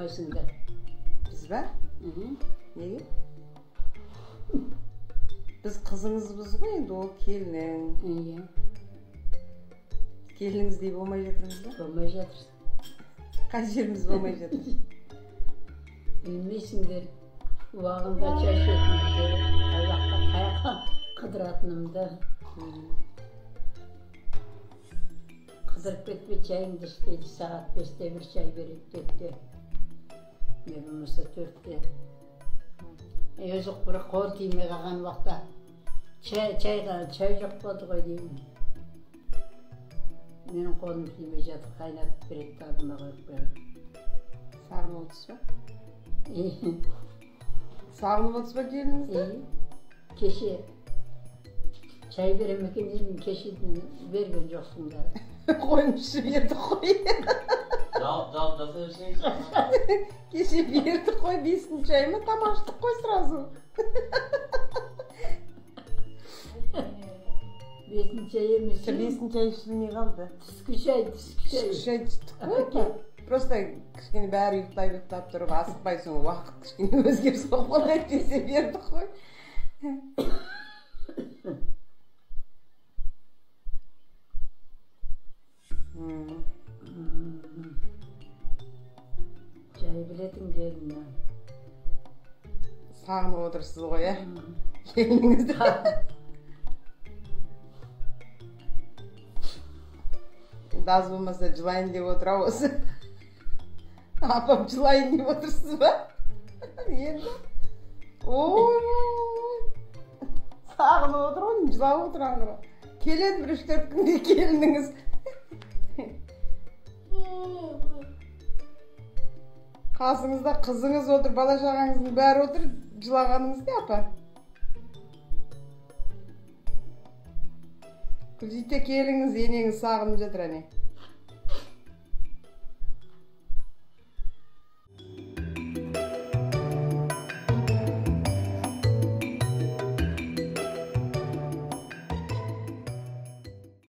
Болмайсыңдар. Біз ба? Неге? Біз қызыңызбыз ғой енді, ол келінің. Иә. Келініңіздей болмай жатырмыз ба? Болмай жатырсың. Қай жеріміз болмай жатыр? Білмейсіңдер. Уағында чай ішетінімді, қай уақытта қаяққа қыдыратынымды. Қыдырып кетпей чайыңды іш дейді, сағат 5-те бір чай береді, 4-те. Не болмаса 4-те. Өзі бір қол тимей қалған уақытта чай жоқ болды ғой деймін. Менің қолым тимей жатып қайнатып береді, алдыма қойып қояды. Сағынып отырсыз ба? Сағынып отырсыз ба келініңізді? Кеше чай бере ме екен деймін, кеше берген жоқсыңдар. Қойыңызшы, бердік қой. Жауап жасай берсеңізші. Кеше бердік қой, 5 чай ма, тамақ іштік қой сразу. 5 чай емес. 5 чай ішілмей қалды. Түскі чай, түскі чай. Түскі чай іштік қой. Просто кішкене бәрі ұйықтап тұрып, асықпайсың, уақыт кішкене өзгеріс болып қалды, әйтпесе бердік қой. Жай білетін келін. Сағынып отырсыз ғой, ә? Келініңізді. Енді аз болмаса жылайын деп отыр ау осы. Апам жылайын деп отырсыз ба? Енді? Ой, сағынып отыр ғой, жылап отыр аңғыра. Келеді бір 3-4 күнде келініңіз. Қасыңызда қызыңыз отыр, бала шағаңыздың бәрі отыр, жылағаныңыз не, апа? Күлзите келіңіз, енеңіз сағынып жатыр әне.